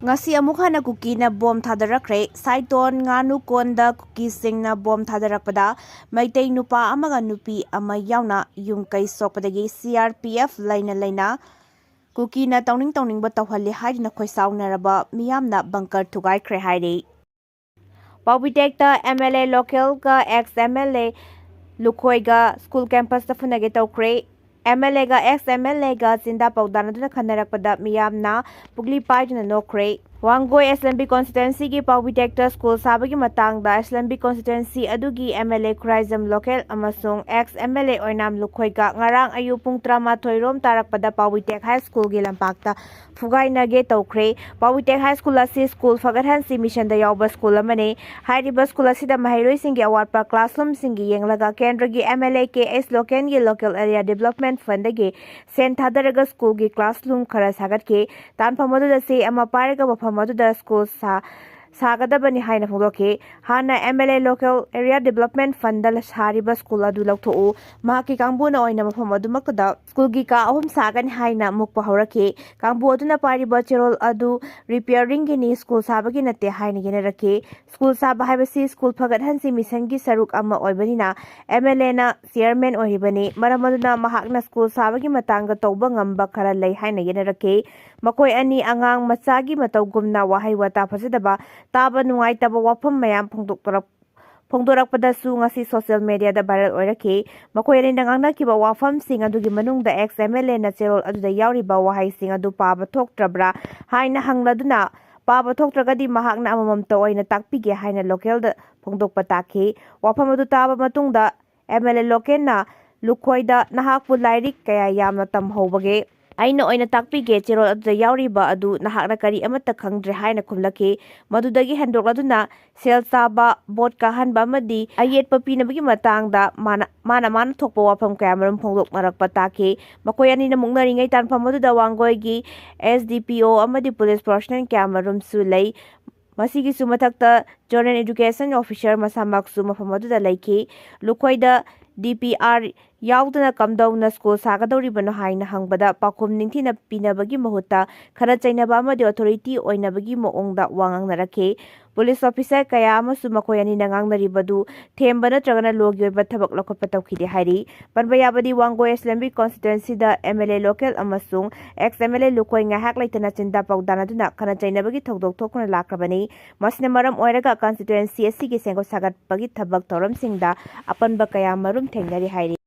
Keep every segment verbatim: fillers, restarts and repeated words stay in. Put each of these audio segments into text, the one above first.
ꯉꯁꯤ ꯑꯃꯨꯛ ꯍꯟꯅ ꯀꯨꯀꯤꯅ ꯕꯣꯝ ꯊꯥꯗꯔꯛꯈ꯭ꯔꯦ꯫ ꯁꯥꯏꯇꯣꯟ ꯉꯥꯅꯨ ꯀꯣꯟꯗ ꯀꯨꯀꯤꯁꯤꯡꯅ ꯕꯣꯝ ꯊꯥꯗꯔꯛꯄꯗ ꯃꯩꯇꯩ ꯅꯨꯄꯥ ꯑꯃꯒ ꯅꯨꯄꯤ ꯑꯃ ꯌꯥꯎꯅ ꯌꯨꯝ ꯀꯩ ꯁꯣꯛꯄꯗꯒꯤ ꯁꯤ ꯑꯥꯔ ꯄꯤ ꯑꯦꯐ ꯂꯩꯅ ꯂꯩꯅ ꯀꯨꯀꯤꯅ ꯇꯧꯅꯤꯡ ꯇꯧꯅꯤꯡꯕ ꯇꯧꯍꯜꯂꯤ ꯍꯥꯏꯗꯨꯅ ꯈꯣꯏꯁꯥꯎꯅꯔꯕ ꯃꯤꯌꯥꯝꯅ ꯕꯪꯀꯔ ꯊꯨꯒꯥꯏꯈ꯭ꯔꯦ ꯍꯥꯏꯔꯤ꯫ ꯄꯥꯎꯕꯤꯇꯦꯛꯇ ꯑꯦꯝ ꯑꯦꯜ ꯑꯦ ꯂꯣꯀꯦꯜꯒ ꯑꯦꯛꯁ ꯑꯦꯝ ꯑꯦꯜ ꯑꯦ ꯂꯨꯈꯣꯏꯒ ꯁ꯭ꯀꯨꯜ ꯀꯦꯝꯄꯁꯇ ꯐꯨꯅꯒꯦ ꯇꯧꯈ꯭ꯔꯦ꯫ ꯑꯦꯝ ꯑꯦꯜ ꯑꯦꯒ ꯑꯦꯛꯁ ꯑꯦꯝ ꯑꯦꯜ ꯑꯦꯒ ꯆꯤꯟꯗꯥ ꯄꯥꯎꯗꯥꯅꯗꯨꯅ ꯈꯟꯅꯔꯛꯄꯗ ꯃꯤꯌꯥꯝꯅ ꯄꯨꯛꯂꯤ ꯄꯥꯏꯗꯨꯅ ꯅꯣꯛꯈ꯭ꯔꯦ꯫ ꯋꯥꯡꯒꯣꯏ ꯑꯦꯁꯦꯝꯕ꯭ꯂꯤ ꯀꯣꯟꯁꯇꯤꯇ꯭ꯋꯦꯟꯁꯤꯒꯤ ꯄꯥꯎꯕꯤꯇꯦꯛꯇ ꯁ꯭ꯀꯨꯜ ꯁꯥꯕꯒꯤ ꯃꯇꯥꯡꯗ ꯑꯦꯁꯦꯝꯕ꯭ꯂꯤ ꯀꯣꯟꯁꯇꯤꯇ꯭ꯋꯦꯟꯁꯤ ꯑꯗꯨꯒꯤ M L A Khuraijam Loken ꯑꯃꯁꯨꯡ ex M L A Oinam ꯂꯨꯈꯣꯏꯒ ꯉꯔꯥꯡ ꯑꯌꯨꯛ ꯄꯨꯡ ꯇꯔꯥꯃꯥꯊꯣꯏ ꯔꯣꯝ ꯇꯥꯔꯛꯄꯗ ꯄꯥꯎꯕꯤꯇꯦꯛ ꯍꯥꯏ ꯁ꯭ꯀꯨꯜꯒꯤ ꯂꯝꯄꯥꯛꯇ ꯐꯨꯒꯥꯏꯅꯒꯦ ꯇꯧꯈ꯭ꯔꯦ꯫ ꯄꯥꯎꯕꯤꯇꯦꯛ ꯍꯥꯏ ꯁ꯭ꯀꯨꯜ ꯑꯁꯤ ꯁ꯭ꯀꯨꯜ ꯐꯒꯠꯍꯟꯁꯤ ꯃꯤꯁꯟꯗ ꯌꯥꯎꯕ ꯁ꯭ꯀꯨꯜ ꯑꯃꯅꯤ꯫ ꯍꯥꯏꯔꯤꯕ ꯁ꯭ꯀꯨꯜ ꯑꯁꯤꯗ ꯃꯍꯩꯔꯣꯏꯁꯤꯡꯒꯤ ꯑꯋꯥꯠꯄ ꯀ꯭ꯂꯥꯁꯔꯨꯝꯁꯤꯡꯒꯤ ꯌꯦꯡꯂꯒ ꯀꯦꯟꯗ꯭ꯔꯒꯤ ꯑꯦꯝ ꯑꯦꯜ ꯑꯦ ꯀꯦ ꯑꯦꯁ ꯂꯣꯀꯦꯜꯒꯤ ꯂꯣꯀꯦꯜ ꯑꯦꯔꯤꯌꯥ ꯗꯤꯕ꯭ꯂꯞꯃꯦꯟ ꯐꯟꯗꯒꯤ ꯁꯦꯟ ꯊꯥꯗꯔꯒ ꯁ꯭ꯀꯨꯜꯒꯤ ꯀ꯭ꯂꯥꯁꯔꯨꯝ ꯈꯔ ꯁꯥꯒꯠꯈꯤ꯫ ꯇꯥꯟꯐꯝ ꯑꯗꯨꯗ ꯆꯦ ꯑꯃ ꯄꯥꯏꯔꯒ ꯃꯐꯝ ꯑꯗꯨꯗ ꯁ꯭ꯀꯨꯜ ꯁꯥ-, ꯁꯥꯒꯗꯕꯅꯤ ꯍꯥꯏꯅ ꯐꯣꯡꯗꯣꯛꯈꯤ꯫ ꯍꯥꯟꯅ M L A local area development fund ꯁꯥꯔꯤꯕ ꯁ꯭ꯀꯨꯜ ꯑꯗꯨ ꯂꯧꯊꯣꯛꯎ꯫ ꯃꯍꯥꯛꯀꯤ ꯀꯥꯡꯕꯨꯅ ꯑꯣꯏꯅ ꯃꯐꯝ ꯑꯗꯨꯃꯛꯇꯗ ꯁ꯭ꯀꯨꯜꯒꯤ ꯀꯥ ꯑꯍꯨꯝ ꯁꯥꯒꯅꯤ ꯍꯥꯏꯅ ꯃꯨꯛꯄ ꯍꯧꯔꯛꯈꯤ꯫ ꯀꯥꯡꯕꯨ ꯑꯗꯨꯅ ꯄꯥꯏꯔꯤꯕ ꯆꯦꯔꯣꯜ ꯑꯗꯨ ꯔꯤꯄꯤꯌꯔꯤꯡꯒꯤꯅꯤ, ꯁ꯭ꯀꯨꯜ ꯁꯥꯕꯒꯤ ꯅꯠꯇꯦ ꯍꯥꯏꯅ ꯌꯦꯟꯅꯔꯛꯈꯤ꯫ ꯁ꯭ꯀꯨꯜ ꯁꯥꯕ ꯍꯥꯏꯕꯁꯤ ꯁ꯭ꯀꯨꯜ ꯐꯒꯠꯍꯟꯁꯤ ꯃꯤꯁꯟꯒꯤ ꯁꯔꯨꯛ ꯑꯃ ꯑꯣꯏꯕꯅꯤꯅ ꯑꯦꯝ ꯑꯦꯜ ꯑꯦꯅ ꯆꯤꯌꯔꯃꯦꯟ ꯑꯣꯏꯔꯤꯕꯅꯤ꯫ ꯃꯔꯝ ꯑꯗꯨꯅ ꯃꯍꯥꯛꯅ ꯁ꯭ꯀꯨꯜ ꯁꯥꯕꯒꯤ ꯃꯇꯥꯡꯗ ꯇꯧꯕ ꯉꯝꯕ ꯈꯔ ꯂꯩ ꯍꯥꯏꯅ ꯌꯦꯟꯅꯔꯛꯈꯤ꯫ ꯃꯈꯣꯏ ꯑꯅꯤ ꯑꯉꯥꯡ ꯃꯆꯥꯒꯤ ꯃꯇꯧꯒꯨꯝꯅ ꯋꯥꯍꯩ ꯋꯥꯇꯥ ꯐꯖꯗꯕ, ꯇꯥꯕ ꯅꯨꯡꯉꯥꯏꯇꯕ ꯋꯥꯐꯝ ꯃꯌꯥꯝ ꯐꯣꯡꯗꯣꯛꯇꯣꯔꯛ-, ꯐꯣꯡꯗꯣꯔꯛꯄꯗꯁꯨ ꯉꯁꯤ ꯁꯣꯁꯤꯌꯦꯜ ꯃꯦꯗꯤꯌꯥꯗ ꯚꯥꯏꯔꯦꯜ ꯑꯣꯏꯔꯛꯈꯤ꯫ ꯃꯈꯣꯏ ꯑꯅꯤꯅ ꯉꯥꯡꯅꯈꯤꯕ ꯋꯥꯐꯝꯁꯤꯡ ꯑꯗꯨꯒꯤ ꯃꯅꯨꯡꯗ ꯑꯦꯛꯁ ꯑꯦꯝ ꯑꯦꯜ ꯑꯦꯅ ꯆꯦꯔꯣꯜ ꯑꯗꯨꯗ ꯌꯥꯎꯔꯤꯕ ꯋꯥꯍꯩꯁꯤꯡ ꯑꯗꯨ ꯄꯥꯕ ꯊꯣꯛꯇ꯭ꯔꯕ꯭ꯔꯥ ꯍꯥꯏꯅ ꯍꯪꯂꯗꯨꯅ, ꯄꯥꯕ ꯊꯣꯛꯇ꯭ꯔꯒꯗꯤ ꯃꯍꯥꯛꯅ ꯑꯃꯃꯝꯇ ꯑꯣꯏꯅ ꯇꯥꯛꯄꯤꯒꯦ ꯍꯥꯏꯅ ꯂꯣꯀꯦꯜꯗ ꯐꯣꯡꯗꯣꯛꯄ ꯇꯥꯈꯤ꯫ ꯋꯥꯐꯝ ꯑꯗꯨ ꯇꯥꯕ ꯃꯇꯨꯡꯗ ꯑꯦꯝ ꯑꯦꯜ ꯑꯦ ꯂꯣꯀꯦꯜꯅ ꯂꯨꯈꯣꯏꯗ, "ꯅꯍꯥꯛꯄꯨ ꯂꯥꯏꯔꯤꯛ ꯀꯌꯥ ꯌꯥꯝꯅ ꯇꯝꯍꯧꯕꯒꯦ? ꯑꯩꯅ ꯑꯣꯏꯅ ꯇꯥꯛꯄꯤꯒꯦ, ꯆꯦꯔꯣꯜ ꯑꯗꯨꯗ ꯌꯥꯎꯔꯤꯕ ꯑꯗꯨ ꯅꯍꯥꯛꯅ ꯀꯔꯤ ꯑꯃꯠꯇ ꯈꯪꯗ꯭ꯔꯦ" ꯍꯥꯏꯅ ꯈꯨꯝꯂꯛꯈꯤ꯫ ꯃꯗꯨꯗꯒꯤ ꯍꯦꯟꯗꯣꯛꯂꯗꯨꯅ ꯁꯦꯜ ꯆꯥꯕ, ꯚꯣꯠ ꯀꯥꯍꯟꯕ ꯑꯃꯗꯤ ꯑꯌꯦꯠꯄ ꯄꯤꯅꯕꯒꯤ ꯃꯇꯥꯡꯗ ꯃꯥꯅ, ꯃꯥꯅ, ꯃꯥꯅ ꯊꯣꯛꯄ ꯋꯥꯐꯝ ꯀꯌꯥꯃꯔꯨꯝ ꯐꯣꯡꯗꯣꯛꯅꯔꯛꯄ ꯇꯥꯈꯤ꯫ ꯃꯈꯣꯏ ꯑꯅꯤꯅ ꯃꯨꯛꯅꯔꯤꯉꯩ ꯇꯥꯟꯐꯝ ꯑꯗꯨꯗ ꯋꯥꯡꯒꯣꯏꯒꯤ ꯑꯦꯁ ꯗꯤ ꯄꯤ ꯑꯣ ꯑꯃꯗꯤ ꯄꯨꯂꯤꯁ ꯄꯥꯔꯁꯣꯅꯦꯜ ꯀꯌꯥꯃꯔꯨꯝꯁꯨ ꯂꯩ꯫ ꯃꯁꯤꯒꯤꯁꯨ ꯃꯊꯛꯇ ꯖꯣꯅꯦꯜ ꯑꯦꯖꯨꯀꯦꯁꯟ ꯑꯣꯐꯤꯁꯔ ꯃꯁꯥꯃꯛꯁꯨ ꯃꯐꯝ ꯑꯗꯨꯗ ꯂꯩꯈꯤ꯫ ꯂꯨꯈꯣꯏꯗ ꯗꯤ ꯄꯤ ꯑꯥꯔ ꯌꯥꯎꯗꯅ ꯀꯝꯗꯧꯅ ꯁ꯭ꯀꯨꯜ ꯁꯥꯒꯗꯧꯔꯤꯕꯅꯣ ꯍꯥꯏꯅ ꯍꯪꯕꯗ, ꯄꯥꯎꯈꯨꯝ ꯅꯤꯡꯊꯤꯅ ꯄꯤꯅꯕꯒꯤ ꯃꯍꯨꯠꯇ ꯈꯠꯅ ꯆꯩꯅꯕ ꯑꯃꯗꯤ ꯑꯣꯊꯣꯔꯤꯇꯤ ꯑꯣꯏꯅꯕꯒꯤ ꯃꯑꯣꯡꯗ ꯋꯥ ꯉꯥꯡꯅꯔꯛꯈꯤ꯫ ꯄꯨꯂꯤꯁ ꯑꯣꯐꯤꯁꯥꯔ ꯀꯌꯥ ꯑꯃꯁꯨ ꯃꯈꯣꯏ ꯑꯅꯤꯅ ꯉꯥꯡꯅꯔꯤꯕꯗꯨ ꯊꯦꯝꯕ ꯅꯠꯇ꯭ꯔꯒꯅ ꯂꯣꯒꯤ ꯑꯣꯏꯕ ꯊꯕꯛ ꯂꯧꯈꯠꯄ ꯇꯧꯈꯤꯗꯦ ꯍꯥꯏꯔꯤ꯫ ꯄꯟꯕ ꯌꯥꯕꯗꯤ, ꯋꯥꯡꯒꯣꯏ ꯑꯦꯁꯦꯝꯕ꯭ꯂꯤ ꯀꯣꯟꯁꯇꯤꯇ꯭ꯋꯦꯟꯁꯤꯗ ꯑꯦꯝ ꯑꯦꯜ ꯑꯦ ꯂꯣꯀꯦꯜ ꯑꯃꯁꯨꯡ ex M L A Lukhoi ꯉꯥꯏꯍꯥꯛ ꯂꯩꯇꯅ ꯆꯤꯟꯗꯥ ꯄꯥꯎꯗꯥꯅꯗꯨꯅ ꯈꯠꯅ ꯆꯩꯅꯕꯒꯤ ꯊꯧꯗꯣꯛ ꯊꯣꯛꯇꯨꯅ ꯂꯥꯛꯈ꯭ꯔꯕꯅꯤ꯫ ꯃꯁꯤꯅ ꯃꯔꯝ ꯑꯣꯏꯔꯒ ꯀꯟꯁꯇꯤꯇ꯭ꯋꯦꯟꯁꯤ ꯑꯁꯤꯒꯤ ꯁꯦꯝꯒꯠ ꯁꯥꯒꯠꯄꯒꯤ ꯊꯕꯛ ꯊꯧꯔꯝꯁꯤꯡꯗ ꯑꯄꯟꯕ ꯀꯌꯥ ꯃꯔꯨꯝ ꯊꯦꯡꯅꯔꯤ ꯍꯥꯏꯔꯤ꯫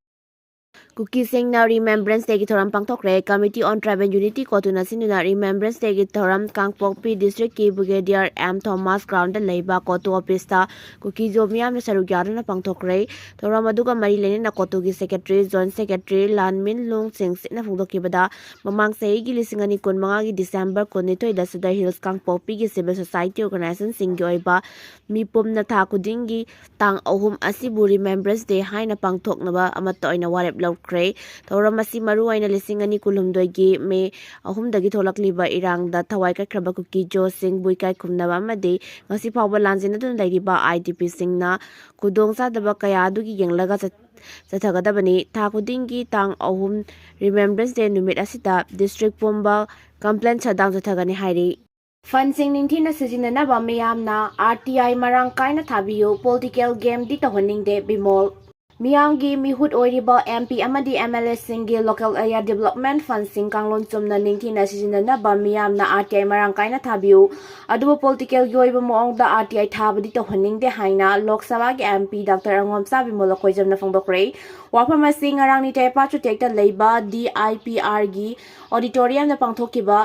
ꯀꯨꯀꯤꯁꯤꯡꯅ ꯔꯤꯃꯦꯝꯕ꯭ꯔꯦꯟꯁ ꯗꯦꯒꯤ ꯊꯧꯔꯝ ꯄꯥꯡꯊꯣꯛꯈ꯭ꯔꯦ꯫ Committee on Tribal Unity, ꯀꯣꯇꯨꯅ ꯁꯤꯟꯗꯨꯅ ꯔꯤꯃꯦꯝꯕ꯭ꯔꯦꯟꯁ ꯗꯦꯒꯤ ꯊꯧꯔꯝ ꯀꯥꯡꯄꯣꯛꯄꯤ ꯗꯤꯁꯇ꯭ꯔꯤꯛꯀꯤ ꯕ꯭ꯔꯤꯒꯦꯗꯤꯌꯔ ꯑꯦꯝ ꯊꯣꯃꯥꯁ ꯒ꯭ꯔꯥꯎꯟꯗ ꯂꯩꯕ ꯀꯣꯇꯨ ꯑꯣꯐꯤꯁꯇ ꯀꯨꯀꯤꯖꯣ ꯃꯤꯌꯥꯝꯅ ꯁꯔꯨꯛ ꯌꯥꯗꯨꯅ ꯄꯥꯡꯊꯣꯛꯈ꯭ꯔꯦ꯫ ꯊꯧꯔꯝ ꯑꯗꯨꯒ ꯃꯔꯤ ꯂꯩꯅꯅ ꯀꯣꯇꯨꯒꯤ ꯁꯦꯀ꯭ꯔꯦꯇꯔꯤ, ꯖꯣꯏꯟꯠ ꯁꯦꯀ꯭ꯔꯦꯇꯔꯤ ꯂꯥꯟꯃꯤꯟ ꯂꯨꯡ ꯁꯤꯡ ꯁꯤꯠꯅ ꯐꯣꯡꯗꯣꯛꯈꯤꯕꯗ, ꯃꯃꯥꯡ ꯆꯍꯤꯒꯤ ꯂꯤꯁꯤꯡ ꯑꯅꯤ ꯀꯨꯟꯃꯉꯥꯒꯤ ꯗꯤꯁꯦꯝꯕꯔ ꯀꯨꯟꯅꯤꯊꯣꯏꯗ ꯁꯗꯔ ꯍꯤꯜꯁ ꯀꯥꯡꯄꯣꯛꯄꯤꯒꯤ ꯁꯤꯚꯤꯜ ꯁꯣꯁꯥꯏꯇꯤ ꯑꯣꯔꯒꯅꯥꯏꯖꯦꯁꯟꯁꯤꯡꯒꯤ ꯑꯣꯏꯕ ꯃꯤꯄꯨꯝꯅ ꯊꯥ ꯈꯨꯗꯤꯡꯒꯤ ꯇꯥꯡ ꯑꯍꯨꯝ ꯑꯁꯤꯕꯨ ꯔꯤꯃꯦꯝꯕ꯭ꯔꯦꯟꯁ ꯗꯦ ꯍꯥꯏꯅ ꯄꯥꯡꯊꯣꯛꯅꯕ ꯑꯃꯠꯇ ꯑꯣꯏꯅ ꯋꯥꯔꯦꯞ ꯂꯧꯈ꯭ꯔꯦ꯫ ꯊꯧꯔꯝ ꯑꯁꯤ ꯃꯔꯨꯑꯣꯏꯅ ꯂꯤꯁꯤꯡ ꯑꯅꯤ ꯀꯨꯟꯍꯨꯝꯗꯣꯏꯒꯤ ꯃꯦ ꯑꯍꯨꯝꯗꯒꯤ ꯊꯣꯛꯂꯛꯂꯤꯕ ꯏꯔꯥꯡꯗ ꯊꯋꯥꯏ ꯀꯠꯈ꯭ꯔꯕ ꯀꯨꯀꯤꯖꯣꯁꯤꯡꯕꯨ ꯏꯀꯥꯏ ꯈꯨꯝꯅꯕ ꯑꯃꯗꯤ ꯉꯁꯤ ꯐꯥꯎꯕ ꯂꯥꯟꯖꯦꯟꯅꯗꯨꯅ ꯂꯩꯔꯤꯕ ꯑꯥꯏ ꯗꯤ ꯄꯤꯁꯤꯡꯅ ꯈꯨꯗꯣꯡꯆꯥꯗꯕ ꯀꯌꯥ ꯑꯗꯨꯒꯤ ꯌꯦꯡꯂꯒ ꯆꯠ-, ꯆꯠꯊꯒꯗꯕꯅꯤ꯫ ꯊꯥ ꯈꯨꯗꯤꯡꯒꯤ ꯇꯥꯡ ꯑꯍꯨꯝ ꯔꯤꯃꯦꯝꯕ꯭ꯔꯦꯟꯁ ꯗꯦ ꯅꯨꯃꯤꯠ ꯑꯁꯤꯗ ꯗꯤꯁꯇ꯭ꯔꯤꯛ ꯄꯨꯝꯕ ꯀꯝꯄ꯭ꯂꯦꯟ ꯁꯠꯗꯥꯎꯟ ꯆꯠꯊꯒꯅꯤ ꯍꯥꯏꯔꯤ꯫ ꯐꯟꯁꯤꯡ ꯅꯤꯡꯊꯤꯅ ꯁꯤꯖꯤꯟꯅꯅꯕ ꯃꯤꯌꯥꯝꯅ ꯑꯥꯔ ꯇꯤ ꯑꯥꯏ ꯃꯔꯥꯡ ꯀꯥꯏꯅ ꯊꯥꯕꯤꯌꯨ, ꯄꯣꯂꯤꯇꯤꯀꯦꯜ ꯒꯦꯝꯗꯤ ꯇꯧꯍꯟꯅꯤꯡꯗꯦ, ꯕꯤꯃꯣꯜ꯫ ꯃꯤꯌꯥꯝꯒꯤ ꯃꯤꯍꯨꯠ ꯑꯣꯏꯔꯤꯕ ꯑꯦꯝ ꯄꯤ ꯑꯃꯗꯤ ꯑꯦꯝ ꯑꯦꯜ ꯑꯦꯁꯤꯡꯒꯤ ꯂꯣꯀꯦꯜ ꯑꯦꯔꯤꯌꯥ ꯗꯤꯕꯦꯂꯞꯃꯦꯟ ꯐꯟꯁꯤꯡ ꯀꯥꯡꯂꯣꯟ ꯆꯨꯝꯅ ꯅꯤꯡꯊꯤꯅ ꯁꯤꯖꯤꯟꯅꯅꯕ ꯃꯤꯌꯥꯝꯅ ꯑꯥꯔ ꯇꯤ ꯑꯥꯏ ꯃꯔꯥꯡ ꯀꯥꯏꯅ ꯊꯥꯕꯤꯌꯨ꯫ ꯑꯗꯨꯕꯨ ꯄꯣꯂꯤꯇꯤꯀꯦꯜꯒꯤ ꯑꯣꯏꯕ ꯃꯑꯣꯡꯗ ꯑꯥꯔ ꯇꯤ ꯑꯥꯏ ꯊꯥꯕꯗꯤ ꯇꯧꯍꯟꯅꯤꯡꯗꯦ ꯍꯥꯏꯅ ꯂꯣꯛ ꯁꯚꯥꯒꯤ ꯑꯦꯝ ꯄꯤ ꯗꯥꯛꯇꯔ ꯑꯉꯣꯝꯆꯥ ꯕꯤꯃꯣꯜ ꯂꯀꯣꯏꯖꯝꯅ ꯐꯣꯡꯗꯣꯛꯈ꯭ꯔꯦ꯫ ꯋꯥꯐꯝ ꯑꯁꯤ ꯉꯔꯥꯡ ꯅꯤꯇꯩ ꯄꯥꯆꯨꯇꯦꯛꯇ ꯂꯩꯕ ꯗꯤ ꯑꯥꯏ ꯄꯤ ꯑꯥꯔꯒꯤ ꯑꯣꯗꯤꯇꯣꯔꯤꯌꯝꯗ ꯄꯥꯡꯊꯣꯛꯈꯤꯕ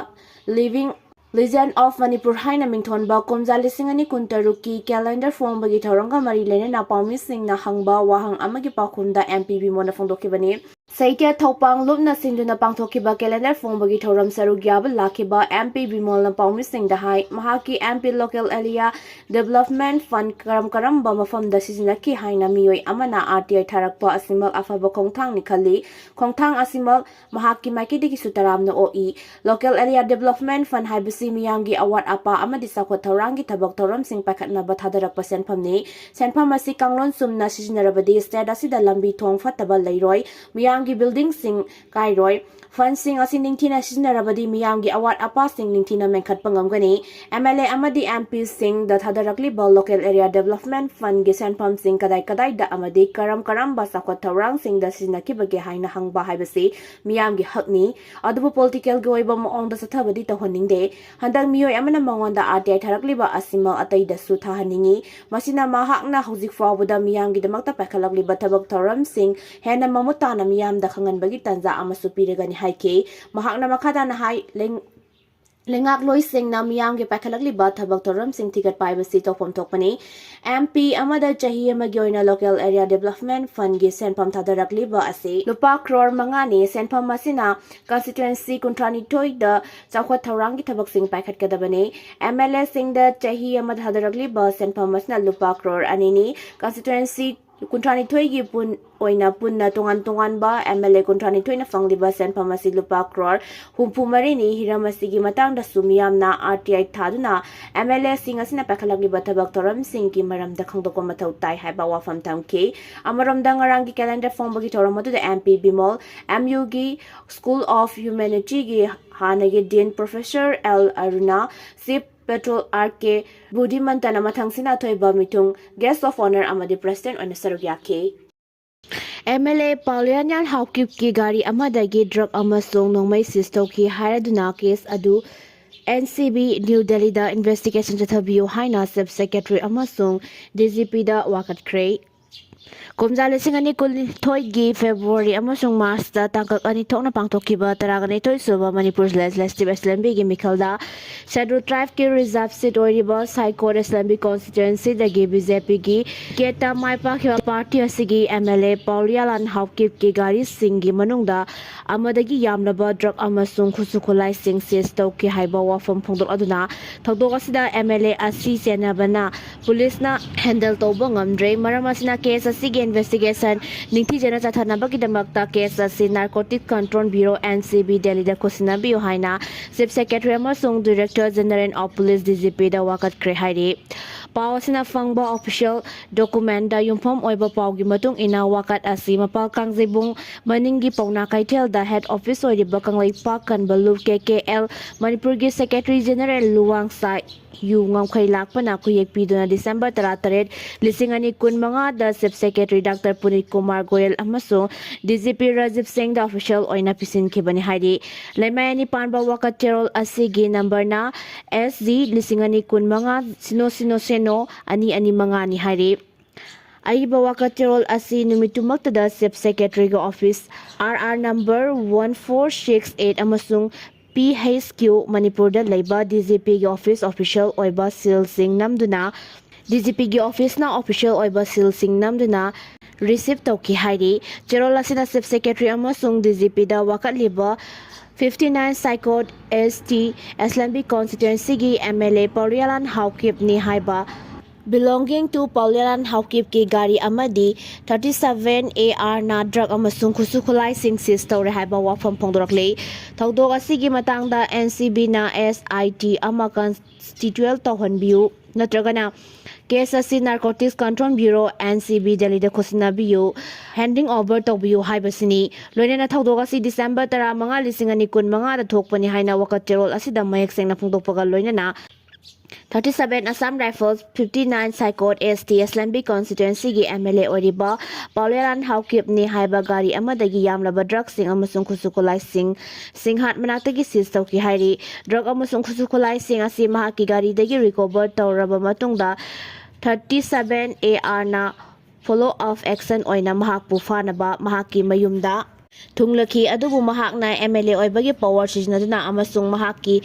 ꯂꯤꯚꯤꯡ ꯂꯤꯖꯦꯟ ꯑꯣꯐ ꯃꯅꯤꯄꯨꯔ ꯍꯥꯏꯅ ꯃꯤꯡꯊꯣꯟꯕ ꯀꯨꯝꯖꯥ ꯂꯤꯁꯤꯡ ꯑꯅꯤ ꯀꯨꯟꯇꯔꯨꯛꯀꯤ ꯀꯦꯂꯦꯟꯗꯔ ꯐꯣꯡꯕꯒꯤ ꯊꯧꯔꯝꯒ ꯃꯔꯤ ꯂꯩꯅꯅ ꯄꯥꯎꯃꯤꯁꯤꯡꯅ ꯍꯪꯕ ꯋꯥꯍꯪ ꯑꯃꯒꯤ ꯄꯥꯎꯈꯨꯝꯗ ꯑꯦꯝ ꯄꯤ ꯕꯤꯃꯣꯜꯅ ꯐꯣꯡꯗꯣꯛꯈꯤꯕꯅꯤ꯫ ꯁꯩꯀ꯭ꯌꯥ ꯊꯧꯄꯥꯡ ꯂꯨꯞꯅ ꯁꯤꯟꯗꯨꯅ ꯄꯥꯡꯊꯣꯛꯈꯤꯕ calendar ꯐꯣꯡꯕꯒꯤ ꯊꯧꯔꯝ ꯁꯔꯨꯛ ꯌꯥꯕ ꯂꯥꯛꯈꯤꯕ MP ꯕꯤꯃꯣꯜꯅ ꯄꯥꯎꯃꯤꯁꯤꯡꯗ ꯍꯥꯏ, ꯃꯍꯥꯛꯀꯤ MP Local Area Development Fund ꯀꯔꯝ ꯀꯔꯝꯕ ꯃꯐꯝꯗ ꯁꯤꯖꯤꯟꯅꯈꯤ ꯍꯥꯏꯅ ꯃꯤꯑꯣꯏ ꯑꯃꯅ RTI ꯊꯥꯔꯛꯄ ꯑꯁꯤꯃꯛ ꯑꯐꯕ ꯈꯣꯡꯊꯥꯡꯅꯤ ꯈꯜꯂꯤ꯫ ꯈꯣꯡꯊꯥꯡ ꯑꯁꯤꯃꯛ ꯃꯍꯥꯛꯀꯤ ꯃꯥꯏꯀꯩꯗꯒꯤꯁꯨ ꯇꯔꯥꯝꯅ ꯑꯣꯛꯏ꯫ Local Area Development Fund ꯍꯥꯏꯕꯁꯤ ꯃꯤꯌꯥꯝꯒꯤ ꯑꯋꯥꯠ ꯑꯄꯥ ꯑꯃꯗꯤ ꯆꯥꯎꯈꯠ ꯊꯧꯔꯥꯡꯒꯤ ꯊꯕꯛ ꯊꯧꯔꯝꯁꯤꯡ ꯄꯥꯏꯈꯠꯅꯕ ꯊꯥꯗꯔꯛꯄ ꯁꯦꯟꯐꯝꯅꯤ꯫ ꯁꯦꯟꯐꯝ ꯑꯁꯤ ꯀꯥꯡꯂꯣꯟ ꯆꯨꯝꯅ ꯁꯤꯖꯤꯟꯅꯔꯕꯗꯤ state ꯑꯁꯤꯗ ꯂꯝꯕꯤ ꯊꯣꯡ ꯐꯠꯇꯕ ꯂꯩꯔꯣꯏ, ꯃꯤꯌꯥꯝꯒꯤ buildingꯁꯤꯡ ꯀꯥꯏꯔꯣꯏ꯫ Fundꯁꯤꯡ ꯑꯁꯤ ꯅꯤꯡꯊꯤꯅ ꯁꯤꯖꯤꯟꯅꯔꯕꯗꯤ ꯃꯤꯌꯥꯝꯒꯤ ꯑꯋꯥꯠ ꯑꯄꯥꯁꯤꯡ ꯅꯤꯡꯊꯤꯅ ꯃꯦꯟꯈꯠꯄ ꯉꯝꯒꯅꯤ꯫ MLA ꯑꯃꯗꯤ MPꯁꯤꯡꯗ ꯊꯥꯗꯔꯛꯂꯤꯕ Local Area Development Fundꯒꯤ ꯁꯦꯟꯐꯝꯁꯤꯡ ꯀꯗꯥꯏ ꯀꯗꯥꯏꯗ ꯑꯃꯗꯤ ꯀꯔꯝ ꯀꯔꯝꯕ ꯆꯥꯎꯈꯠ ꯊꯧꯔꯥꯡꯁꯤꯡꯗ ꯁꯤꯖꯤꯟꯅꯈꯤꯕꯒꯦ ꯍꯥꯏꯅ ꯍꯪꯕ ꯍꯥꯏꯕꯁꯤ ꯃꯤꯌꯥꯝꯒꯤ ꯍꯛꯅꯤ꯫ ꯑꯗꯨꯕꯨ politicalꯒꯤ ꯑꯣꯏꯕ ꯃꯑꯣꯡꯗ ꯆꯠꯊꯕꯗꯤ ꯇꯧꯍꯟꯅꯤꯡꯗꯦ꯫ ꯍꯟꯗꯛ ꯃꯤꯑꯣꯏ ꯑꯃꯅ ꯃꯉꯣꯟꯗ RTI ꯊꯥꯔꯛꯂꯤꯕ ꯑꯁꯤꯃꯛ ꯑꯇꯩꯗꯁꯨ ꯊꯥꯍꯟꯅꯤꯡꯏ꯫ ꯃꯁꯤꯅ ꯃꯍꯥꯛꯅ ꯍꯧꯖꯤꯛ ꯐꯥꯎꯕꯗ ꯃꯤꯌꯥꯝꯒꯤꯗꯃꯛꯇ ꯄꯥꯏꯈꯠꯂꯛꯂꯤꯕ ꯊꯕꯛ ꯊꯧꯔꯝꯁꯤꯡ ꯍꯦꯟꯅ ꯃꯃꯨꯠ ꯇꯥꯅ ꯃꯤꯌꯥꯝꯗ ꯈꯪꯍꯟꯕꯒꯤ ꯇꯥꯟꯖꯥ ꯑꯃꯁꯨ ꯄꯤꯔꯒꯅꯤ ꯍꯥꯏꯈꯤ꯫ ꯃꯍꯥꯛꯅ ꯃꯈꯥ ꯇꯥꯅ ꯍꯥꯏ, ꯂꯩ-, ꯂꯩꯉꯥꯛꯂꯣꯏꯁꯤꯡꯅ ꯃꯤꯌꯥꯝꯒꯤ ꯄꯥꯏꯈꯠꯂꯛꯂꯤꯕ ꯊꯕꯛ ꯊꯧꯔꯝꯁꯤꯡ ꯊꯤꯒꯠꯄ ꯍꯥꯏꯕꯁꯤ ꯇꯧꯐꯝ ꯊꯣꯛꯄꯅꯤ꯫ MP ꯑꯃꯗ ꯆꯍꯤ ꯑꯃꯒꯤ ꯑꯣꯏꯅ Local Area Development Fundꯒꯤ ꯁꯦꯟꯐꯝ ꯊꯥꯗꯔꯛꯂꯤꯕ ꯑꯁꯤ ꯂꯨꯄꯥ ꯀ꯭ꯔꯣꯔ ꯃꯉꯥꯅꯤ꯫ ꯁꯦꯟꯐꯝ ꯑꯁꯤꯅ constituency ꯀꯨꯟꯊ꯭ꯔꯥꯅꯤꯊꯣꯏꯗ ꯆꯥꯎꯈꯠ ꯊꯧꯔꯥꯡꯒꯤ ꯊꯕꯛꯁꯤꯡ ꯄꯥꯏꯈꯠꯀꯗꯕꯅꯤ꯫ MLAꯁꯤꯡꯗ ꯆꯍꯤ ꯑꯃꯗ ꯊꯥꯗꯔꯛꯂꯤꯕ ꯁꯦꯟꯐꯝ ꯑꯁꯤꯅ ꯂꯨꯄꯥ ꯀ꯭ꯔꯣꯔ ꯑꯅꯤꯅꯤ꯫ Constituency ꯀꯨꯟꯊ꯭ꯔꯥꯅꯤꯊꯣꯏꯒꯤ ꯄꯨꯟ-, ꯑꯣꯏꯅ ꯄꯨꯟꯅ ꯇꯣꯉꯥꯟ ꯇꯣꯉꯥꯟꯕ MLA ꯀꯨꯟꯊ꯭ꯔꯥꯅꯤꯊꯣꯏꯅ ꯐꯪꯂꯤꯕ ꯁꯦꯟꯐꯝ ꯑꯁꯤ ꯂꯨꯄꯥ ꯀ꯭ꯔꯣꯔ ꯍꯨꯝꯐꯨ ꯃꯔꯤꯅꯤ꯫ ꯍꯤꯔꯝ ꯑꯁꯤꯒꯤ ꯃꯇꯥꯡꯗꯁꯨ ꯃꯤꯌꯥꯝꯅ RTI ꯊꯥꯗꯨꯅ MLAꯁꯤꯡ ꯑꯁꯤꯅ ꯄꯥꯏꯈꯠꯂꯛꯂꯤꯕ ꯊꯕꯛ ꯊꯧꯔꯝꯁꯤꯡꯒꯤ ꯃꯔꯝꯗ ꯈꯪꯗꯣꯛꯄ ꯃꯊꯧ ꯇꯥꯏ ꯍꯥꯏꯕ ꯋꯥꯐꯝ ꯊꯝꯈꯤ꯫ ꯑꯃꯔꯣꯝꯗ ꯉꯔꯥꯡꯒꯤ calendar ꯐꯣꯡꯕꯒꯤ ꯊꯧꯔꯝ ꯑꯗꯨꯗ MP ꯕꯤꯃꯣꯜ, MUꯒꯤ School of Humanityꯒꯤ ꯍꯥꯟꯅꯒꯤ Dean Professor L ꯑꯔꯨꯅꯥ, Chief Patrol R K ꯕꯨꯙꯤꯃꯟꯇꯅ ꯃꯊꯪꯁꯤꯅ ꯑꯊꯣꯏꯕ ꯃꯤꯊꯨꯡ Guest of Honour ꯑꯃꯗꯤ President ꯑꯣꯏꯅ ꯁꯔꯨꯛ ꯌꯥꯈꯤ꯫ MLA ꯄꯥꯎꯂꯤꯌꯥꯟꯌꯥꯟ ꯍꯥꯎꯀꯤꯞꯀꯤ ꯒꯥꯔꯤ ꯑꯃꯗꯒꯤ drug ꯑꯃꯁꯨꯡ ꯅꯣꯡꯃꯩ seize ꯇꯧꯈꯤ ꯍꯥꯏꯔꯗꯨꯅ case ꯑꯗꯨ NCB New Delhiꯗ investigation ꯆꯠꯊꯕꯤꯌꯨ ꯍꯥꯏꯅ Chief Secretary ꯑꯃꯁꯨꯡ DGPꯗ ꯋꯥꯀꯠꯈ꯭ꯔꯦ꯫ ꯀꯨꯝꯖꯥ ꯂꯤꯁꯤꯡ ꯑꯅꯤ ꯀꯨꯟꯅꯤꯊꯣꯏꯒꯤ ꯐꯦꯕ꯭ꯔꯨꯋꯥꯔꯤ ꯑꯃꯁꯨꯡ ꯃꯥꯔꯆꯇ ꯇꯥꯡꯀꯛ ꯑꯅꯤ ꯊꯣꯛꯅ ꯄꯥꯡꯊꯣꯛꯈꯤꯕ ꯇꯔꯥꯒ ꯅꯤꯊꯣꯏ ꯁꯨꯕ ꯃꯅꯤꯄꯨꯔ ꯂꯦꯖꯤꯁꯂꯦꯇꯤꯚ ꯑꯦꯁꯦꯝꯕ꯭ꯂꯤꯒꯤ ꯃꯤꯈꯜꯗ Scheduled Tribeꯀꯤ reserve seat ꯑꯣꯏꯔꯤꯕ ꯁꯥꯏꯀꯣꯠ ꯑꯦꯁꯦꯝꯕ꯭ꯂꯤ ꯀꯣꯟꯁꯇꯤꯇ꯭ꯋꯦꯟꯁꯤꯗꯒꯤ ꯕꯤ ꯖꯦ ꯄꯤꯒꯤ ꯀꯦꯠꯇ ꯃꯥꯏ ꯄꯥꯛꯈꯤꯕ ꯄꯥꯔꯇꯤ ꯑꯁꯤꯒꯤ ꯑꯦꯝ ꯑꯦꯜ ꯑꯦ ꯄꯥꯎꯂꯤꯌꯥꯂꯥꯟ ꯍꯥꯎꯀꯤꯞꯀꯤ ꯒꯥꯔꯤꯁꯤꯡꯒꯤ ꯃꯅꯨꯡꯗ ꯑꯃꯗꯒꯤ ꯌꯥꯝꯂꯕ ꯗ꯭ꯔꯒ ꯑꯃꯁꯨꯡ ꯈꯨꯠꯁꯨ ꯈꯨꯠꯂꯥꯏꯁꯤꯡ ꯁꯤꯖ ꯇꯧꯈꯤ ꯍꯥꯏꯕ ꯋꯥꯐꯝ ꯐꯣꯡꯗꯣꯛꯂꯗꯨꯅ, ꯊꯧꯗꯣꯛ ꯑꯁꯤꯗ ꯑꯦꯝ ꯑꯦꯜ ꯑꯦ ꯑꯁꯤ ꯆꯦꯟꯅꯕꯅ ꯄꯨꯂꯤꯁꯅ ꯍꯦꯟꯗꯜ ꯇꯧꯕ ꯉꯝꯗ꯭ꯔꯦ꯫ ꯃꯔꯝ ꯑꯁꯤꯅ ꯀꯦꯁ ꯑꯁꯤꯒꯤ ꯏꯟꯚꯦꯁꯇꯤꯒꯦꯁꯟ ꯅꯤꯡꯊꯤꯖꯅ ꯆꯠꯊꯅꯕꯒꯤꯗꯃꯛꯇ ꯀꯦꯁ ꯑꯁꯤ Narcotic Control Bureau, N C B, ꯗꯦꯜꯂꯤꯗ ꯈꯨꯠꯁꯤꯟꯅꯕꯤꯌꯨ ꯍꯥꯏꯅ Chief Secretary ꯑꯃꯁꯨꯡ Director General of Police, D G Pꯗ ꯋꯥꯀꯠꯈ꯭ꯔꯦ ꯍꯥꯏꯔꯤ꯫ ꯄꯥꯎ ꯑꯁꯤꯅ ꯐꯪꯕ official documentꯇ ꯌꯨꯝꯐꯝ ꯑꯣꯏꯕ ꯄꯥꯎꯒꯤ ꯃꯇꯨꯡ ꯏꯟꯅ, ꯋꯥꯀꯠ ꯑꯁꯤ ꯃꯄꯥꯜ ꯀꯥꯡꯖꯩꯕꯨꯡ ꯃꯅꯤꯡꯒꯤ ꯄꯥꯎꯅꯥ ꯀꯩꯊꯦꯜꯗ head office ꯑꯣꯏꯔꯤꯕ ꯀꯪꯂꯩꯄꯥꯛ ꯀꯟꯕ ꯂꯨꯞ, K K L, ꯃꯅꯤꯄꯨꯔꯒꯤ Secretary General ꯂꯨꯋꯥꯡꯁꯥꯏ ꯌꯨ ꯉꯝꯈꯩ ꯂꯥꯛꯄꯅ ꯈꯨꯌꯦꯛ ꯄꯤꯗꯨꯅ December ꯇꯔꯥꯇꯔꯦꯠ, ꯂꯤꯁꯤꯡ ꯑꯅꯤ ꯀꯨꯟꯃꯉꯥꯗ Chief Secretary Doctor ꯄꯨꯅꯤꯠ Kumar Goyal ꯑꯃꯁꯨꯡ D G P ꯔꯥꯖꯤꯕ ꯁꯤꯡꯗ official ꯑꯣꯏꯅ ꯄꯤꯁꯤꯟꯈꯤꯕꯅꯤ ꯍꯥꯏꯔꯤ꯫ ꯂꯩꯃꯥꯏ ꯑꯅꯤ ꯄꯥꯟꯕ ꯋꯥꯀꯠ ꯆꯦꯔꯣꯜ ꯑꯁꯤꯒꯤ numberꯅ S G ꯂꯤꯁꯤꯡ ꯑꯅꯤ ꯀꯨꯟꯃꯉꯥ ꯁꯤꯅꯣ ꯁꯤꯅꯣ ꯁꯤꯅꯣ ꯑꯅꯤ ꯑꯅꯤ ꯃꯉꯥꯅꯤ ꯍꯥꯏꯔꯤ꯫ ꯑꯏꯕ ꯋꯥꯀꯠ ꯆꯦꯔꯣꯜ ꯑꯁꯤ ꯅꯨꯃꯤꯠꯇꯨꯃꯛꯇꯗ Chief Secretaryꯒꯤ office, R R number one four six eight ꯑꯃꯁꯨꯡ P H Q ꯃꯅꯤꯄꯨꯔꯗ ꯂꯩꯕ D G Pꯒꯤ office official ꯑꯣꯏꯕ sealꯁꯤꯡ ꯅꯝꯗꯨꯅ, D G Pꯒꯤ officeꯅ official ꯑꯣꯏꯕ sealꯁꯤꯡ ꯅꯝꯗꯨꯅ receive ꯇꯧꯈꯤ ꯍꯥꯏꯔꯤ꯫ ꯆꯦꯔꯣꯜ ꯑꯁꯤꯅ Chief Secretary ꯑꯃꯁꯨꯡ D G Pꯗ ꯋꯥꯀꯠꯂꯤꯕ fifty nine Saikot S T Assembly Constituencyꯒꯤ M L A ꯄꯥꯎꯂꯤꯌꯥꯂꯥꯟ ꯍꯥꯎꯀꯤꯞꯅꯤ ꯍꯥꯏꯕ, belonging to ꯄꯥꯎꯂꯤꯌꯥꯂꯥꯟ ꯍꯥꯎꯀꯤꯞꯀꯤ ꯒꯥꯔꯤ ꯑꯃꯗꯤ thirty seven A Rꯅ drug ꯑꯃꯁꯨꯡ ꯈꯨꯠꯁꯨ ꯈꯨꯠꯂꯥꯏꯁꯤꯡ seize ꯇꯧꯔꯦ ꯍꯥꯏꯕ ꯋꯥꯐꯝ ꯐꯣꯡꯗꯣꯔꯛꯂꯤ꯫ ꯊꯧꯗꯣꯛ ꯑꯁꯤꯒꯤ ꯃꯇꯥꯡꯗ N C Bꯅ S I T ꯑꯃ constitute ꯇꯧꯍꯟꯕꯤꯌꯨ ꯅꯠꯇ꯭ꯔꯒꯅ case ꯑꯁꯤ Narcotics Control Bureau, N C B, ꯗꯦꯜꯂꯤꯗ ꯈꯨꯠꯁꯤꯟꯅꯕꯤꯌꯨ, handing over ꯇꯧꯕꯤꯌꯨ ꯍꯥꯏꯕꯁꯤꯅꯤ꯫ ꯂꯣꯏꯅꯅ ꯊꯧꯗꯣꯛ ꯑꯁꯤ December ꯇꯔꯥꯃꯉꯥ, ꯂꯤꯁꯤꯡ ꯑꯅꯤ ꯀꯨꯟꯃꯉꯥꯗ ꯊꯣꯛꯄꯅꯤ ꯍꯥꯏꯅ ꯋꯥꯀꯠ ꯆꯦꯔꯣꯜ ꯑꯁꯤꯗ ꯃꯌꯦꯛ ꯁꯦꯡꯅ ꯐꯣꯡꯗꯣꯛꯄꯒ ꯂꯣꯏꯅꯅ thirty seven Assam Rifles, fifty nine Saikot S T Assembly Constituencyꯒꯤ M L A ꯑꯣꯏꯔꯤꯕ ꯄꯥꯎꯂꯦꯔꯥꯟ ꯍꯥꯎꯀꯤꯞꯅꯤ ꯍꯥꯏꯕ ꯒꯥꯔꯤ ꯑꯃꯗꯒꯤ ꯌꯥꯝꯂꯕ drugꯁꯤꯡ ꯑꯃꯁꯨꯡ ꯈꯨꯠꯁꯨ ꯈꯨꯠꯂꯥꯏꯁꯤꯡ ꯁꯤꯡꯍꯥꯠ ꯃꯅꯥꯛꯇꯒꯤ seize ꯇꯧꯈꯤ ꯍꯥꯏꯔꯤ꯫ Drug ꯑꯃꯁꯨꯡ ꯈꯨꯠꯁꯨ ꯈꯨꯠꯂꯥꯏꯁꯤꯡ ꯑꯁꯤ ꯃꯍꯥꯛꯀꯤ ꯒꯥꯔꯤꯗꯒꯤ recover ꯇꯧꯔꯕ ꯃꯇꯨꯡꯗ, thirty seven A Rꯅ follow of action ꯑꯣꯏꯅ ꯃꯍꯥꯛꯄꯨ ꯐꯥꯅꯕ ꯃꯍꯥꯛꯀꯤ ꯃꯌꯨꯝꯗ ꯊꯨꯡꯂꯈꯤ꯫ ꯑꯗꯨꯕꯨ ꯃꯍꯥꯛꯅ M L A ꯑꯣꯏꯕꯒꯤ power ꯁꯤꯖꯤꯟꯅꯗꯨꯅ ꯑꯃꯁꯨꯡ ꯃꯍꯥꯛꯀꯤ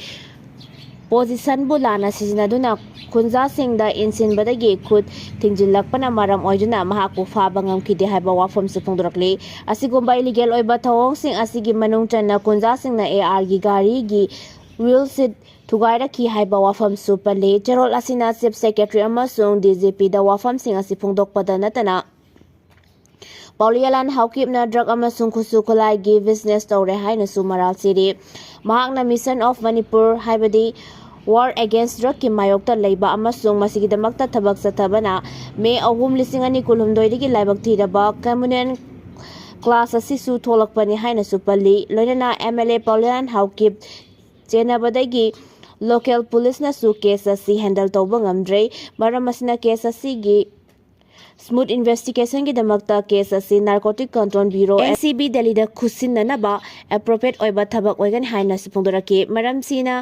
position ꯕꯨ ꯂꯥꯟꯅ ꯁꯤꯖꯤꯟꯅꯗꯨꯅ ꯈꯨꯟꯖꯥꯁꯤꯡꯗ ꯏꯟꯁꯤꯟꯕꯗꯒꯤ ꯈꯨꯠ ꯊꯤꯡꯖꯤꯜꯂꯛꯄꯅ ꯃꯔꯝ ꯑꯣꯏꯗꯨꯅ ꯃꯍꯥꯛꯄꯨ ꯐꯥꯕ ꯉꯝꯈꯤꯗꯦ ꯍꯥꯏꯕ ꯋꯥꯐꯝꯁꯨ ꯐꯣꯡꯗꯣꯔꯛꯂꯤ꯫ ꯑꯁꯤꯒꯨꯝꯕ illegal ꯑꯣꯏꯕ ꯊꯧꯑꯣꯡꯁꯤꯡ ꯑꯁꯤꯒꯤ ꯃꯅꯨꯡ ꯆꯟꯅ ꯈꯨꯟꯖꯥꯁꯤꯡꯅ A R ꯒꯤ ꯒꯥꯔꯤꯒꯤ wheel seat ꯊꯨꯒꯥꯏꯔꯛꯈꯤ ꯍꯥꯏꯕ ꯋꯥꯐꯝꯁꯨ ꯄꯜꯂꯤ꯫ ꯆꯦꯔꯣꯜ ꯑꯁꯤꯅ Chief Secretary ꯑꯃꯁꯨꯡ D G P ꯗ ꯋꯥꯐꯝꯁꯤꯡ ꯑꯁꯤ ꯐꯣꯡꯗꯣꯛꯄꯗ ꯅꯠꯇꯅ ꯄꯥꯎꯂꯤꯌꯥꯂꯥꯟ ꯍꯥꯎꯀꯤꯞꯅ drug ꯑꯃꯁꯨꯡ ꯈꯨꯠꯁꯨ ꯈꯨꯠꯂꯥꯏꯒꯤ business ꯇꯧꯔꯦ ꯍꯥꯏꯅꯁꯨ ꯃꯔꯥꯜ ꯁꯤꯔꯤ꯫ ꯃꯍꯥꯛꯅ Mission of Manipur, ꯍꯥꯏꯕꯗꯤ War Against Drug ꯀꯤ ꯃꯥꯌꯣꯛꯇ ꯂꯩꯕ ꯑꯃꯁꯨꯡ ꯃꯁꯤꯒꯤꯗꯃꯛꯇ ꯊꯕꯛ ꯆꯠꯊꯕꯅ May ꯑꯍꯨꯝ, ꯂꯤꯁꯤꯡ ꯑꯅꯤ ꯀꯨꯟꯍꯨꯝꯗꯣꯏꯗꯒꯤ ꯂꯥꯏꯕꯛ ꯊꯤꯔꯕ communal class ꯑꯁꯤꯁꯨ ꯊꯣꯛꯂꯛꯄꯅꯤ ꯍꯥꯏꯅꯁꯨ ꯄꯜꯂꯤ꯫ ꯂꯣꯏꯅꯅ M L A ꯄꯥꯎꯂꯤꯌꯥꯂꯥꯟ Haokip ꯆꯦꯟꯅꯕꯗꯒꯤ local police ꯅꯁꯨ case ꯑꯁꯤ handle ꯇꯧꯕ ꯉꯝꯗ꯭ꯔꯦ꯫ ꯃꯔꯝ ꯑꯁꯤꯅ case ꯑꯁꯤꯒꯤ smooth investigation ꯒꯤꯗꯃꯛꯇ case ꯑꯁꯤ Narcotic Control Bureau, N C B, ꯗꯦꯜꯂꯤꯗ ꯈꯨꯠꯁꯤꯟꯅꯅꯕ appropriate ꯑꯣꯏꯕ ꯊꯕꯛ ꯑꯣꯏꯒꯅꯤ ꯍꯥꯏꯅꯁꯨ ꯐꯣꯡꯗꯣꯔꯛꯈꯤ꯫ ꯃꯔꯝꯁꯤꯅ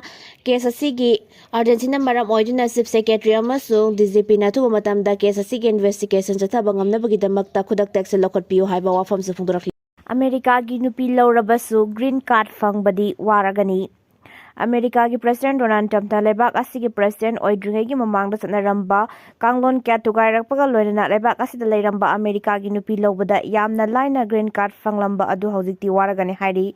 case ꯑꯁꯤꯒꯤ urgency ꯅ ꯃꯔꯝ ꯑꯣꯏꯗꯨꯅ Chief Secretary ꯑꯃꯁꯨꯡ D G P ꯅ ꯑꯊꯨꯕ ꯃꯇꯝꯗ case ꯑꯁꯤꯒꯤ investigation ꯆꯠꯊꯕ ꯉꯝꯅꯕꯒꯤꯗꯃꯛꯇ ꯈꯨꯗꯛꯇ action ꯂꯧꯈꯠꯄꯤꯌꯨ ꯍꯥꯏꯕ ꯋꯥꯐꯝꯁꯨ ꯐꯣꯡꯗꯣꯔꯛꯈꯤ꯫ ꯑꯃꯦꯔꯤꯀꯥꯒꯤ ꯅꯨꯄꯤ ꯂꯧꯔꯕꯁꯨ green card ꯐꯪꯕꯗꯤ ꯋꯥꯔꯒꯅꯤ꯫ ꯑꯃꯦꯔꯤꯀꯥꯒꯤ President Donald Trump ꯅ ꯂꯩꯕꯥꯛ ꯑꯁꯤꯒꯤ President ꯑꯣꯏꯗ꯭ꯔꯤꯉꯩꯒꯤ ꯃꯃꯥꯡꯗ ꯆꯠꯅꯔꯝꯕ ꯀꯥꯡꯂꯣꯟ ꯀꯌꯥ ꯊꯨꯒꯥꯏꯔꯛꯄꯒ ꯂꯣꯏꯅꯅ ꯂꯩꯕꯥꯛ ꯑꯁꯤꯗ ꯂꯩꯔꯝꯕ ꯑꯃꯦꯔꯤꯀꯥꯒꯤ ꯅꯨꯄꯤ ꯂꯧꯕꯗ ꯌꯥꯝꯅ ꯂꯥꯏꯅ green card ꯐꯪꯂꯝꯕ ꯑꯗꯨ ꯍꯧꯖꯤꯛꯇꯤ ꯋꯥꯔꯒꯅꯤ ꯍꯥꯏꯔꯤ꯫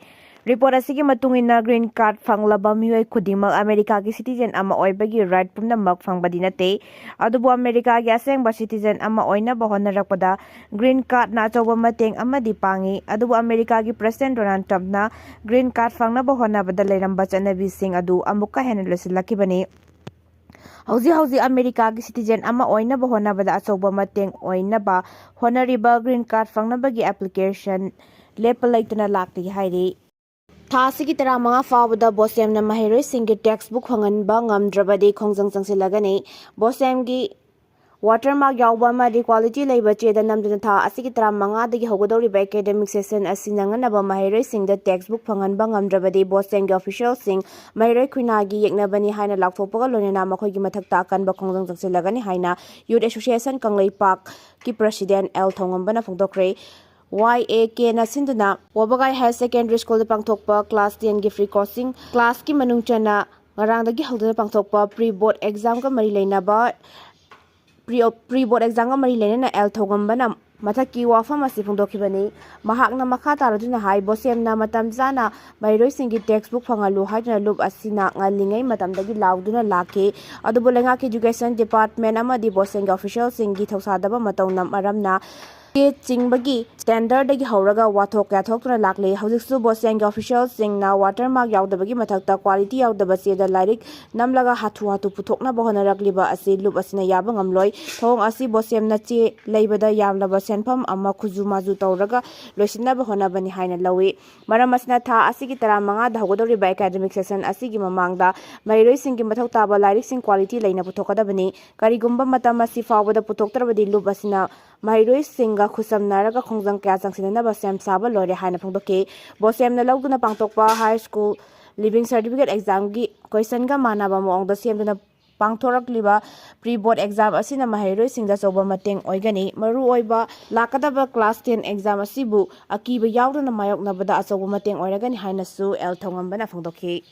Report ꯑꯁꯤꯒꯤ ꯃꯇꯨꯡ ꯏꯟꯅ, green card ꯐꯪꯂꯕ ꯃꯤꯑꯣꯏ ꯈꯨꯗꯤꯡꯃꯛ ꯑꯃꯦꯔꯤꯀꯥꯒꯤ citizen ꯑꯃ ꯑꯣꯏꯕꯒꯤ right ꯄꯨꯝꯅꯃꯛ ꯐꯪꯕꯗꯤ ꯅꯠꯇꯦ꯫ ꯑꯗꯨꯕꯨ ꯑꯃꯦꯔꯤꯀꯥꯒꯤ ꯑꯁꯦꯡꯕ citizen ꯑꯃ ꯑꯣꯏꯅꯕ ꯍꯣꯠꯅꯔꯛꯄꯗ green card ꯅ ꯑꯆꯧꯕ ꯃꯇꯦꯡ ꯑꯃꯗꯤ ꯄꯥꯡꯏ꯫ ꯑꯗꯨꯕꯨ ꯑꯃꯦꯔꯤꯀꯥꯒꯤ President Donald Trump ꯅ green card ꯐꯪꯅꯕ ꯍꯣꯠꯅꯕꯗ ꯂꯩꯔꯝꯕ ꯆꯠꯅꯕꯤꯁꯤꯡ ꯑꯗꯨ ꯑꯃꯨꯛꯀ ꯍꯦꯟꯅ ꯂꯣꯏꯁꯤꯜꯂꯛꯈꯤꯕꯅꯤ꯫ ꯍꯧꯖꯤꯛ ꯍꯧꯖꯤꯛ ꯑꯃꯦꯔꯤꯀꯥꯒꯤ citizen ꯑꯃ ꯑꯣꯏꯅꯕ ꯍꯣꯠꯅꯕꯗ ꯑꯆꯧꯕ ꯃꯇꯦꯡ ꯑꯣꯏꯅꯕ ꯍꯣꯠꯅꯔꯤꯕ green card ꯐꯪꯅꯕꯒꯤ application ꯂꯦꯞꯄ ꯂꯩꯇꯅ ꯂꯥꯛꯂꯤ ꯍꯥꯏꯔꯤ꯫ ꯊꯥ ꯑꯁꯤꯒꯤ ꯇꯔꯥꯃꯉꯥ ꯐꯥꯎꯕꯗ ꯕꯣꯁꯦꯝꯅ ꯃꯍꯩꯔꯣꯏꯁꯤꯡꯒꯤ textbook ꯐꯪꯍꯟꯕ ꯉꯝꯗ꯭ꯔꯕꯗꯤ ꯈꯣꯡꯖꯪ ꯆꯪꯁꯤꯜꯂꯒꯅꯤ꯫ ꯕꯣꯁꯦꯝꯒꯤ Watermark ꯌꯥꯎꯕ ꯑꯃꯗꯤ quality ꯂꯩꯕ ꯆꯦꯗ ꯅꯝꯗꯨꯅ ꯊꯥ ꯑꯁꯤꯒꯤ ꯇꯔꯥꯃꯉꯥꯗꯒꯤ ꯍꯧꯒꯗꯧꯔꯤꯕ academic session ꯑꯁꯤ ꯅꯪꯅꯅꯕ ꯃꯍꯩꯔꯣꯏꯁꯤꯡꯗ textbook ꯐꯪꯍꯟꯕ ꯉꯝꯗ꯭ꯔꯕꯗꯤ ꯕꯣꯁꯦꯝꯒꯤ officialꯁꯤꯡ ꯃꯍꯩꯔꯣꯏ ꯈꯨꯟꯅꯥꯒꯤ ꯌꯦꯛꯅꯕꯅꯤ ꯍꯥꯏꯅ ꯂꯥꯎꯊꯣꯛꯄꯒ ꯂꯣꯏꯅꯅ ꯃꯈꯣꯏꯒꯤ ꯃꯊꯛꯇ ꯑꯀꯟꯕ ꯈꯣꯡꯖꯪ ꯆꯪꯁꯤꯜꯂꯒꯅꯤ ꯍꯥꯏꯅ Youth Association ꯀꯪꯂꯩꯄꯥꯛꯀꯤ president ꯑꯦꯜ ꯊꯣꯡꯉꯝꯕꯅ ꯐꯣꯡꯗꯣꯛꯈ꯭ꯔꯦ꯫ YAKꯅ ꯁꯤꯟꯗꯨꯅ ꯋꯥꯕꯒꯥꯏ Higher Secondary Schoolꯗ ꯄꯥꯡꯊꯣꯛꯄ class tenꯒꯤ free coaching classꯀꯤ ꯃꯅꯨꯡ ꯆꯟꯅ ꯉꯔꯥꯡꯗꯒꯤ ꯍꯧꯗꯨꯅ ꯄꯥꯡꯊꯣꯛꯄ pre board examꯒ ꯃꯔꯤ ꯂꯩꯅꯕ pre pre board examꯒ ꯃꯔꯤ ꯂꯩꯅꯅ ꯑꯦꯜ ꯊꯧꯒꯝꯕꯅ ꯃꯊꯛꯀꯤ ꯋꯥꯐꯝ ꯑꯁꯤ ꯐꯣꯡꯗꯣꯛꯈꯤꯕꯅꯤ꯫ ꯃꯍꯥꯛꯅ ꯃꯈꯥ ꯇꯥꯔꯗꯨꯅ ꯍꯥꯏ, ꯕꯣꯁꯦꯝꯅ ꯃꯇꯝ ꯆꯥꯅ ꯃꯍꯩꯔꯣꯏꯁꯤꯡꯒꯤ textbook ꯐꯪꯍꯜꯂꯨ ꯍꯥꯏꯗꯨꯅ ꯂꯨꯞ ꯑꯁꯤꯅ ꯉꯜꯂꯤꯉꯩ ꯃꯇꯝꯗꯒꯤ ꯂꯥꯎꯗꯨꯅ ꯂꯥꯛꯈꯤ꯫ ꯑꯗꯨꯕꯨ ꯂꯩꯉꯥꯛꯀꯤ education department ꯑꯃꯗꯤ ꯕꯣꯁꯦꯝꯒꯤ officialꯁꯤꯡꯒꯤ ꯊꯧꯁꯥꯗꯕ ꯃꯇꯧꯅ ꯃꯔꯝꯅ ꯆꯦ ꯆꯤꯡꯕꯒꯤ standardꯗꯒꯤ ꯍꯧꯔꯒ ꯋꯥꯊꯣꯛ ꯀꯌꯥ ꯊꯣꯛꯇꯨꯅ ꯂꯥꯛꯂꯤ꯫ ꯍꯧꯖꯤꯛꯁꯨ ꯕꯣꯁꯦꯝꯒꯤ officialꯁꯤꯡꯅ watermark ꯌꯥꯎꯗꯕꯒꯤ ꯃꯊꯛꯇ quality ꯌꯥꯎꯗꯕ ꯆꯦꯗ ꯂꯥꯏꯔꯤꯛ ꯅꯝꯂꯒ ꯍꯥꯊꯨ ꯍꯥꯊꯨ ꯄꯨꯊꯣꯛꯅꯕ ꯍꯣꯠꯅꯔꯛꯂꯤꯕ ꯑꯁꯤ ꯂꯨꯞ ꯑꯁꯤꯅ ꯌꯥꯕ ꯉꯝꯂꯣꯏ꯫ ꯊꯧꯑꯣꯡ ꯑꯁꯤ ꯕꯣꯁꯦꯝꯅ ꯆꯦ ꯂꯩꯕꯗ ꯌꯥꯝꯂꯕ ꯁꯦꯟꯐꯝ ꯑꯃ ꯈꯨꯖꯨ ꯃꯥꯖꯨ ꯇꯧꯔꯒ ꯂꯣꯏꯁꯤꯟꯅꯕ ꯍꯣꯠꯅꯕꯅꯤ ꯍꯥꯏꯅ ꯂꯧꯏ꯫ ꯃꯔꯝ ꯑꯁꯤꯅ ꯊꯥ ꯑꯁꯤꯒꯤ ꯇꯔꯥꯃꯉꯥꯗ ꯍꯧꯒꯗꯧꯔꯤꯕ academic session ꯑꯁꯤꯒꯤ ꯃꯃꯥꯡꯗ ꯃꯍꯩꯔꯣꯏꯁꯤꯡꯒꯤ ꯃꯊꯧ ꯇꯥꯕ ꯂꯥꯏꯔꯤꯛꯁꯤꯡ quality ꯂꯩꯅ ꯄꯨꯊꯣꯛꯀꯗꯕꯅꯤ꯫ ꯀꯔꯤꯒꯨꯝꯕ ꯃꯇꯝ ꯑꯁꯤ ꯐꯥꯎꯕꯗ ꯄꯨꯊꯣꯛꯇ꯭ꯔꯕꯗꯤ ꯂꯨꯞ ꯑꯁꯤꯅ ꯃꯍꯩꯔꯣꯏꯁꯤꯡꯒ ꯈꯨꯠꯁꯝꯅꯔꯒ ꯈꯣꯡꯖꯪ ꯀꯌꯥ ꯆꯪꯁꯤꯟꯅꯅꯕ ꯁꯦꯝ ꯁꯥꯕ ꯂꯣꯏꯔꯦ ꯍꯥꯏꯅ ꯐꯣꯡꯗꯣꯛꯈꯤ꯫ ꯕꯣꯁꯦꯝꯅ ꯂꯧꯗꯨꯅ ꯄꯥꯡꯊꯣꯛꯄ high school leaving certificate examꯒꯤ questionꯒ ꯃꯥꯟꯅꯕ ꯃꯑꯣꯡꯗ ꯁꯦꯝꯗꯨꯅ ꯄꯥꯡꯊꯣꯔꯛꯂꯤꯕ pre board exam ꯑꯁꯤꯅ ꯃꯍꯩꯔꯣꯏꯁꯤꯡꯗ ꯑꯆꯧꯕ ꯃꯇꯦꯡ ꯑꯣꯏꯒꯅꯤ꯫ ꯃꯔꯨꯑꯣꯏꯕ ꯂꯥꯛꯀꯗꯕ class ten exam ꯑꯁꯤꯕꯨ ꯑꯀꯤꯕ ꯌꯥꯎꯗꯅ ꯃꯥꯌꯣꯛꯅꯕꯗ ꯑꯆꯧꯕ ꯃꯇꯦꯡ ꯑꯣꯏꯔꯒꯅꯤ ꯍꯥꯏꯅꯁꯨ ꯑꯦꯜ ꯊꯧꯉꯝꯕꯅ ꯐꯣꯡꯗꯣꯛꯈꯤ꯫